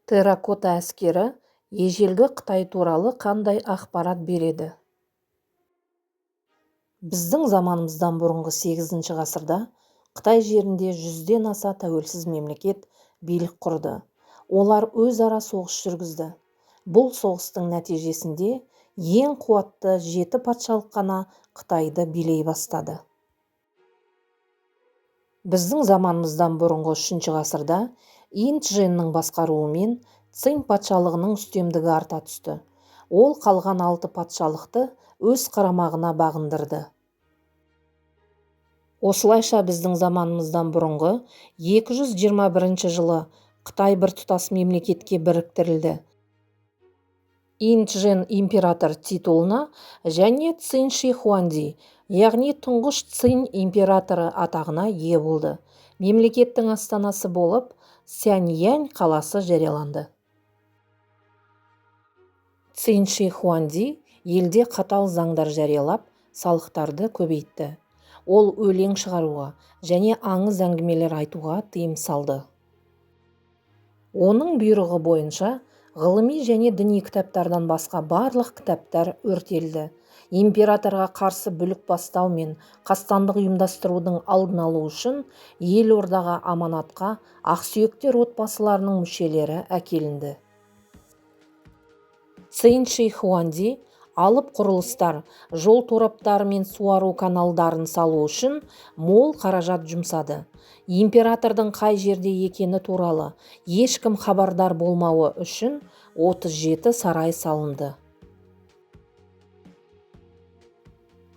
Терракота әскері ежелгі Қытай туралы қандай ақпарат береді? Біздің заманымыздан бұрынғы сегізінші ғасырда Қытай жерінде жүзден аса тәуелсіз мемлекет билік құрды. Олар өзара соғыс жүргізді. Бұл соғыстың нәтижесінде ең қуатты жеті патшалық қана Қытайды билей бастады. Біздің заманымыздан бұрынғы үшінші ғасырда Инь-Чжэннің басқаруымен Цинь патшалығының үстемдігі арта түсті. Ол қалған алты патшалықты өз қарамағына бағындырды. Осылайша біздің заманымыздан бұрынғы 221 жылы Қытай біртұтас мемлекетке біріктірілді. Инь-Чжэн император титулына және Цинь-ши хуанди, яғни тұңғыш Цинь императоры атағына ие болды. Мемлекеттің астанасы болып Сяньянь қаласы жарияланды. Цинь-ши хуанди елде қатал заңдар жариялап, салықтарды көбейтті. Ол өлең шығаруға және аңыз әңгімелер айтуға тыйым салды. Оның бұйрығы бойынша ғылыми және діни кітаптардан басқа барлық кітаптар өртелді. Императорға қарсы бүлік бастау мен қастандық ұйымдастырудың алдын алу үшін елордаға аманатқа ақсүйектер отбасыларының мүшелері әкелінді. Цинь-ши хуанди алып құрылыстар, жол тораптары мен суару каналдарын салу үшін мол қаражат жұмсады. Императордың қай жерде екені туралы ешкім хабардар болмауы үшін 37 сарай салынды.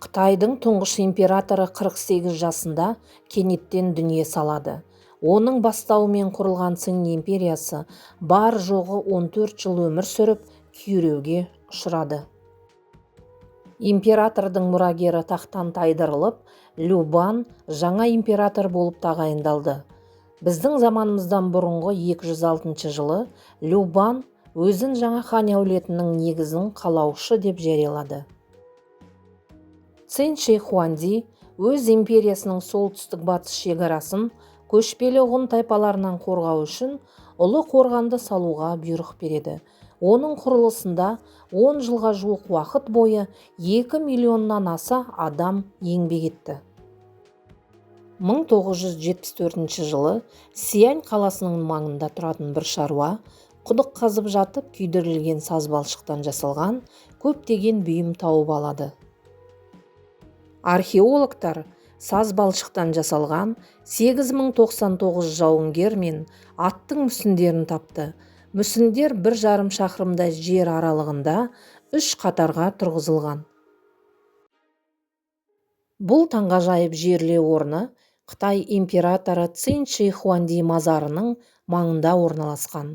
Қытайдың тұңғыш императоры 48 жасында кенеттен дүние салады. Оның бастауымен құрылған Цинь империясы бар-жоғы 14 жыл өмір сүріп, күйреуге ұшырады. Императордың мұрагері тақтан тайдырылып, Лю Бан жаңа император болып тағайындалды. Біздің заманымыздан бұрынғы 206 жылы Лю Бан өзін жаңа хан әулетінің негізін қалаушы деп жариялады. Цинь-ши хуанди өз империясының солтүстік-батыс шекарасын көшпелі ғұн тайпаларынан қорғау үшін ұлы қорғанды салуға бұйрық береді. Оның құрылысында 10 жылға жуық уақыт бойы 2 миллионнан аса адам еңбек етті. 1974 жылы Сиань қаласының маңында тұратын бір шаруа құдық қазып жатып күйдірілген саз балшықтан жасалған көптеген бұйым тауып алады. Археологтар саз балшықтан жасалған 8099 жауынгер мен аттың мүсіндерін тапты. Мүсіндер 1,5 шақырымдай жер аралығында үш қатарға тұрғызылған. Бұл таңғажайып жерлеу орны Қытай императоры Цинь-ши хуанди мазарының маңында орналасқан.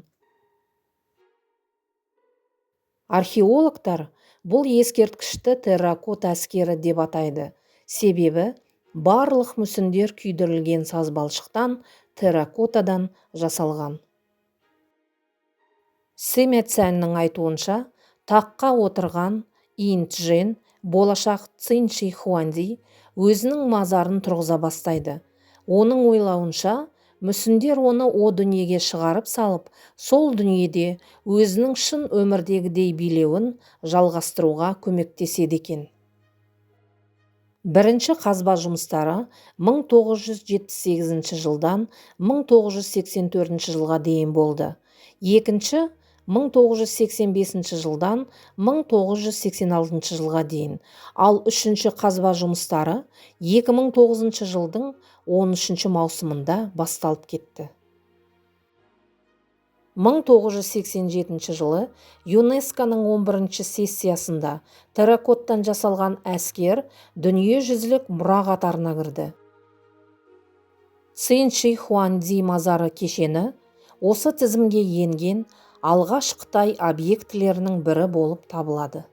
Археологтар бұл ескерткішті терракота әскері деп атайды. Себебі барлық мүсіндер күйдірілген саз балшықтан, терракотадан жасалған. Сымя Цяньның айтуынша, таққа отырған Инь-Чжэн болашақ Цинь-ши хуанди өзінің мазарын тұрғыза бастайды. Оның ойлауынша, мүсіндер оны о дүниеге шығарып салып, сол дүниеде өзінің шын өмірдегідей билеуін жалғастыруға көмектеседі екен. Бірінші қазба жұмыстары 1978 жылдан 1984 жылға дейін болды. Екінші 1985 жылдан 1986 жылға дейін, ал үшінші қазба жұмыстары 2009 жылдың 13 маусымында басталып кетті. 1987 жылы ЮНЕСКО-ның 11 сессиясында терракоттан жасалған әскер дүниежүзілік мұра қатарына кірді. Цинь-ши хуанди мазары кешені осы тізімге енген алғаш Қытай объектілерінің бірі болып табылады.